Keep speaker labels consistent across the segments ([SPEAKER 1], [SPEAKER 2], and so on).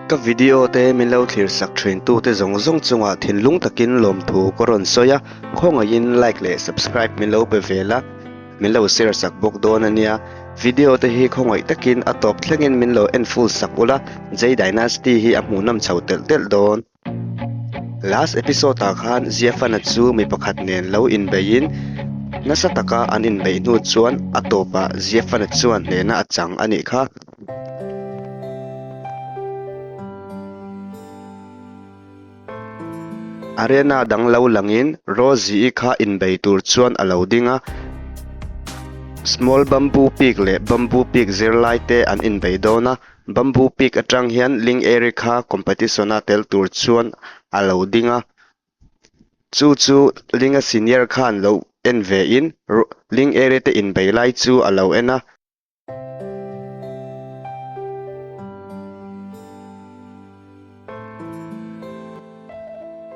[SPEAKER 1] Ka video te min lo thlir sak thin tu te zawng zawng chungah thinlung takin lawmthu ka rawn sawi a, khawngaihin like leh subscribe min lo pe vel a, min lo share sak bawk dawn a nia. Video te hi khawngaih takin a tawp thlengin min lo en full sak ula, Jay Dynasty hi a hmuhnawm chho telh telh dawn. Last episode ah khan Ziafana chu mi pakhat nen lo inbeihin nasa taka an inbeih hnu chuan a tawpah Ziafana chuan hnehna a chang a nih kha. Arena dang lo langin Rosie-i kha inbei tur chuan a lo ding a, Small Bamboo Peak leh Bamboo Peak zirlai te an inbei dawn a, Bamboo Peak atang hian Ling Eri kha competition-a tel tur chuan a lo ding a, chu chu Linga senior khan lo en ve in Ling Eri te inbei lai chu a lo en a.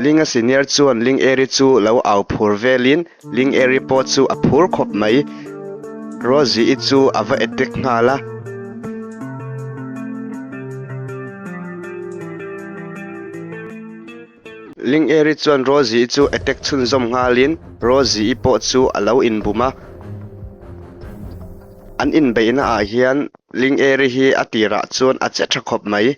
[SPEAKER 1] Linga senior chuan Ling Eri chu lo au phur velin Ling Eri pawh chu a phur khawp mai. Rosie-i chu a va attack nghal a. Ling Eri chuan Rosie-i chu attack chhunzawm nghalin Rosie-i pawh chu a lo inbum a. An inbeihna ah hian Ling Eri hi a tirah chuan a che tha khawp mai.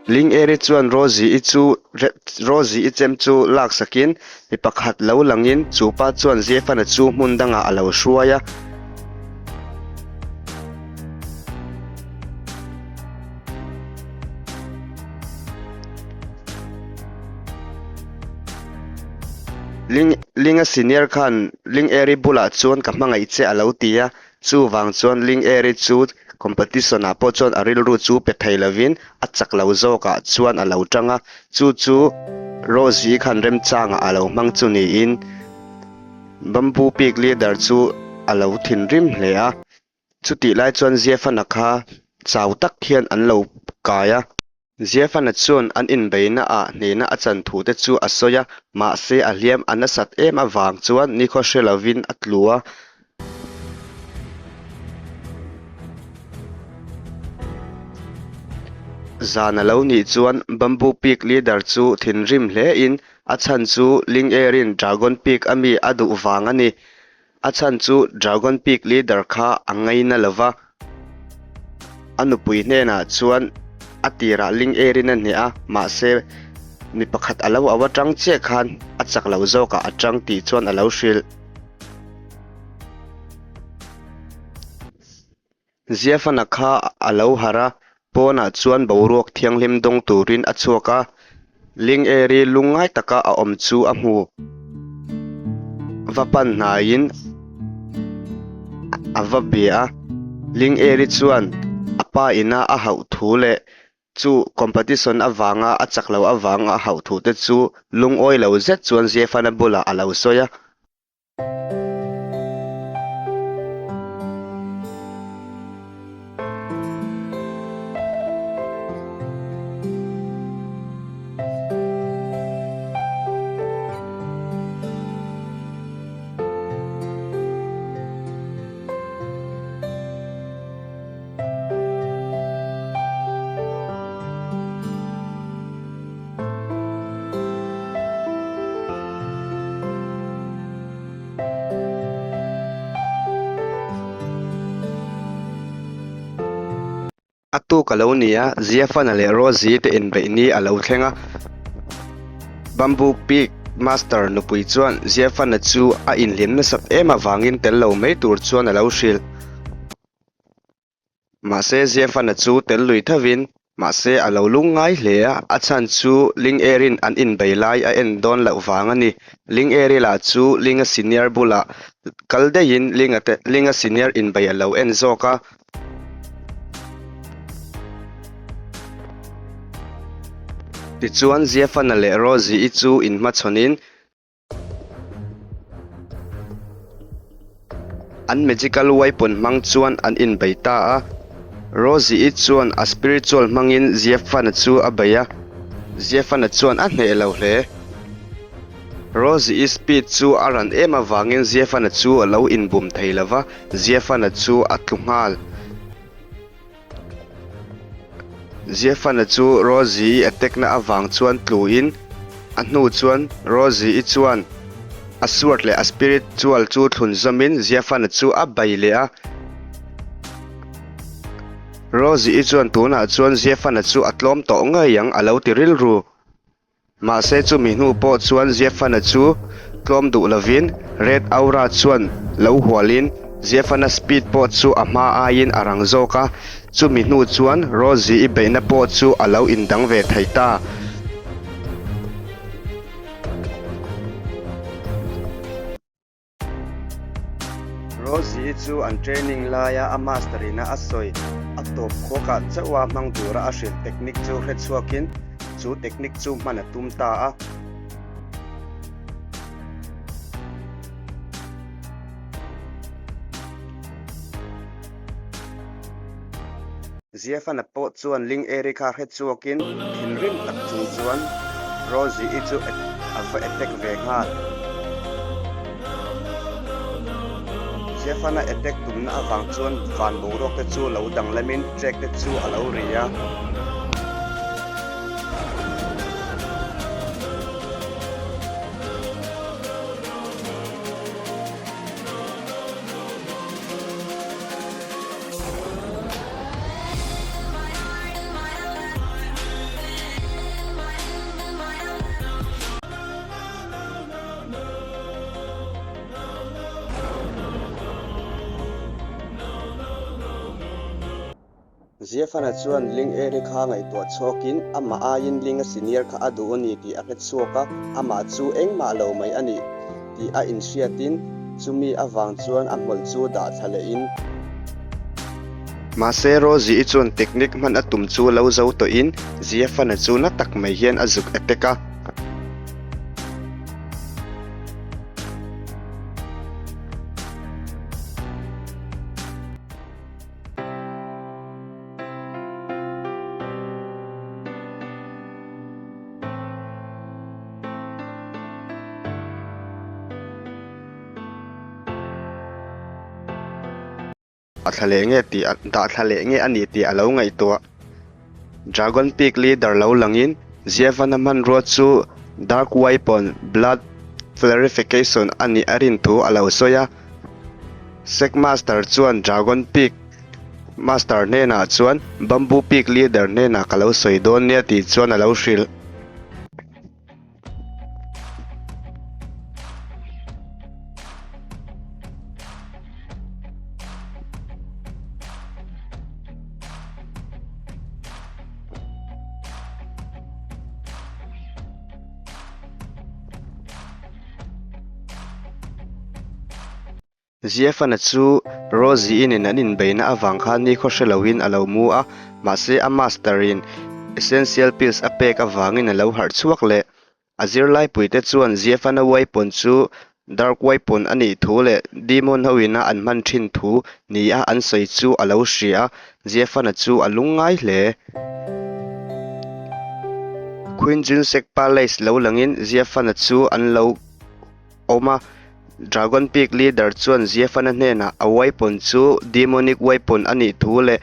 [SPEAKER 1] Ling Eri chuan Rosie-i chu Rosie-i chem chu lak sakin mi pakhat lo langin chu pa chuan Zefana chu hmun dangah a lo hruai a. Ling Linga senior khan Ling Eri bulah chuan ka hmangaih che a lo ti a, chuvang chuan Ling Eri chu competition ah pawh chuan a rilru chu pe thei lovin a chak lo zawkah chuan a lo tang a, chu chu Rosie khan remchangah a lo hmang chu niin Bamboo Peak leader chu a lo thinrim hle a, chutih lai chuan Ziafana kha chau tak hian an lo kai a. Ziafana chuan an inbeihna ah hnehna a chan thu te chu a sawi a, mahse a hliam a nasat em avang chuan nikhaw hre lovin a tlu a. Zan a lo nih chuan Bamboo Peak leader chu thinrim hle in a chhan chu Ling Erin Dragon Peak a mi a duh vang a ni. A chhan chu Dragon Peak leader kha a ngaina lo va, a nupui hnenah chuan a tirah Ling Erin a hneh a, mahse mi pakhat a lo au atang chiah khan a chak lo zawkah a tang tih chuan a lo hrilh. Ziafana kha a lo harh a, pawnah chuan boruak thianghlim dawng turin a chhuak a, Ling Eri lungngai taka a awm chu a hmu. Va pan hnaiin a va bia a, Ling Eri chuan a pa ina a hauh thu leh chu competition avanga a chak loh avanga a hauh thu te chu lungawi lo zet chuan Ziafana bulah a lo sawi a. A tuk a lo ni a, Ziafana leh Rosie te inbeih ni a lo thleng a. Bamboo Peak Master nupui chuan Ziafana chu a inhlim nasat em avangin tel lo mai tur chuan a lo hrilh. Mahse Ziafana chu tel lui thovin, mahse a lo lung ngai hle a, a chhan chu Ling Erin an inbei lai a en dawn loh vang a ni. Ling Eri lah chu Linga senior bulah kal daihin Linga te Linga senior inbei a lo en zawk a. Tichuan Ziafana leh Rosie-i chu inhmachhawnin, An magical weapon hmang chuan an inbei ta a, Rosie-i chuan a spiritual hmangin Ziafana chu a bei a, Ziafana chuan a hneh lo hle. Rosie-i speed chu a ran em avangin Ziafana chu a lo inbum thei lo va, Ziafana chu a tlu nghal. Ziafana chu Rosie-i attack na avang chuan tluin a hnu chuan Rosie-i chuan a sword leh a spiritual chu thlun zawmin Ziafana chu a bei leh a. Rosie-i chuan tunah chuan Ziafana chu a tlawm tawh ngei ang a lo ti rilru. Mahse chumi hnu pawh chuan Ziafana chu tlawm duh lovin Red Aura chuan lo hualin Ziafana speed pawh chu a hma aiin a rang zawk a, chumi hnu chuan Rosie-i beihna pawh chu a lo indang ve thei ta. Rosie-i chu an training laia a master ina a sawi a tawp khawkah chauha hmang tura a hrilh technique chu hre chhuakin chu technique chu hman a tum ta a. Ziafana pawh chuan Ling Eri kha hre chhuakin thinrim tak chung chuan Rosie-i chu a va attack ve nghal. Ziafana attack tumna avang chuan van boruak te chu lo danglamin track te chu a lo ri a. Ziafana chuan Ling Eri kha ngaihtuah chhawkin amah aiin Ling a senior kha a duh a ni tih a hre chhuak a, amah chu engmah lo mai a ni tih a inhriatin chumi avang chuan a hmawlh chu dah thla lehin Mahse Rosie-i chuan technique hman a tum chu lo zo tawhin Ziafana chu na tak mai hian a zuk attack a. A thla leh nge tih a dah thla leh nge a ni tih a lo ngaihtuah. Dragon Peak leader lo langin Ziavana hmanrua chu Dark Weapon Blood Flarification a nih a rin thu a lo sawi a. Sect Master chuan Dragon Peak Master hnenah chuan Bamboo Peak leader hnenah ka lo sawi dawn nia tih chuan a lo hrilh. Ziafana chu Rosie-i nen an inbeihna avang khan nikhaw hre loin a lo mu a, mahse a master-in essential pills a pek avangin a lo harh chhuak leh. A zirlaipuite chuan Ziafana weapon chu dark weapon a nih thu leh demon hoin a an hman thin thu nia an sawi chu a lo hria a, Ziafana chu a lungngai hle. Queen Junsek Palace lo langin Ziafana chu an lo awm a. Dragon Peak leader chuan Ziafana hnenah a weapon chu demonic weapon a nih thu leh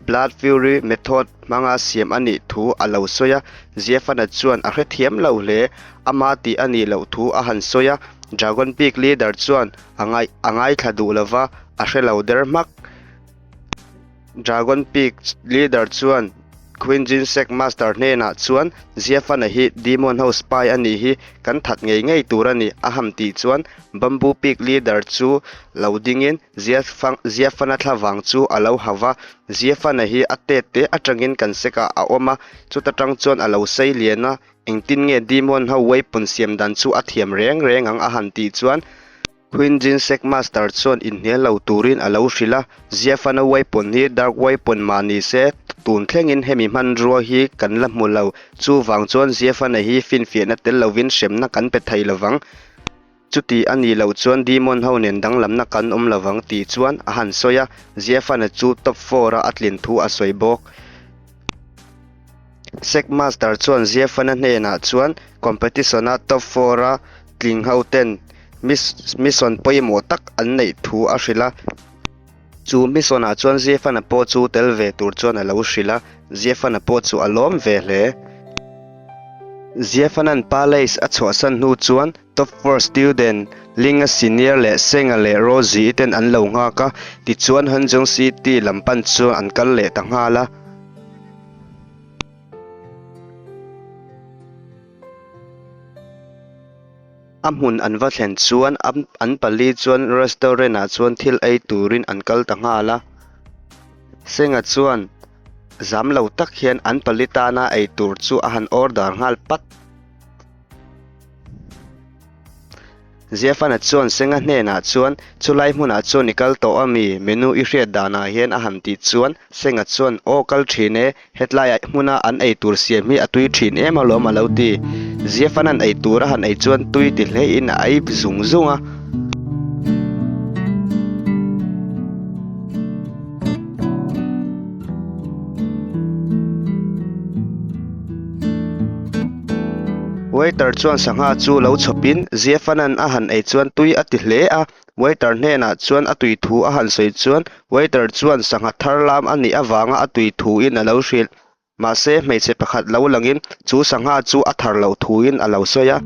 [SPEAKER 1] Blood Fury method hmanga siam a nih thu a lo sawi a. Ziafana chuan a hrethiam lo hle, ama tih a nih loh thu a han sawi a. Dragon Peak leader chuan a ngai a ngaithla duh lova, a hre lo der hmak. Dragon Peak leader chuan Queen Jinsek Master hnenah chuan Ziafana hi Demon ho spy a nih hi kan that ngei ngei tur a ni a ham tih chuan Bamboo Peak leader chu lo dingin Ziafana thlavang chu a lo hau va, Ziafana hi a tet te atangin kan sekah a awm a, chuta tang chuan a lo sei lian a, engtin nge Demon ho weapon siam dan chu a thiam reng reng ang a han tih chuan Queen Jinsek Master chuan inhnial lo turin a lo hrilh a, Ziafana weapon hi Dark Weapon mah ni se, tun thlengin hemi hmanrua hi kan la hmu lo. Chuvang chuan Ziafana hi finfiahna tel lovin hremna kan pe thei lovang. Chuti a nih loh chuan Demon ho nen danglamna kan awm lovang tih chuan a han sawi a, Ziafana chu top four-a a tlin thu a sawi bawk. Sek Master chuan Ziafana hnenah chuan competition-a top four-a. Puitling ho ten mission pawimawh tak an neih thu a hrilh a. Chu mission ah chuan Ziafana pawh chu tel ve tur chuan a lo hrilh a, Ziafana pawh chu a lawm ve hle. Ziafana'n Palace a chhuahsan hnu chuan Top four student Linga Senior leh Senga leh Rosie-i ten an lo nghak a, tichuan Hanzhong City lam pan chuan an kal leh ta nghal a. A hmun an va thlen chuan an pali chuan restaurant ah chuan thil ei turin an kal ta nghal a. Senga chuan zam lo tak hian an pali tana ei tur chu a han order nghal pat. Ziafana chuan Senga hnenah chuan, Chulai hmunah chuan i kal tawh a mi? Menu i hriat danah hian a han tih chuan Senga chuan, Aw kal thin e, hetlaiah hmuna an ei tur siam hi a tui thin em alawm a lo ti. Ziafana'n ei tur a han ei chuan tui ti hlein a ei zung zung a. Waiter chuan sangha chu lo chhawpin Ziafanan a han ei chuan tui a ti hle a, waiter hnenah chuan a tui thu a han sawi chuan waiter chuan sangha thar lam a nih avanga a tui thuin a lo hrilh. Mahse hmeichhe pakhat lo langin chu sangha chu a thar loh thuin a lo sawi a.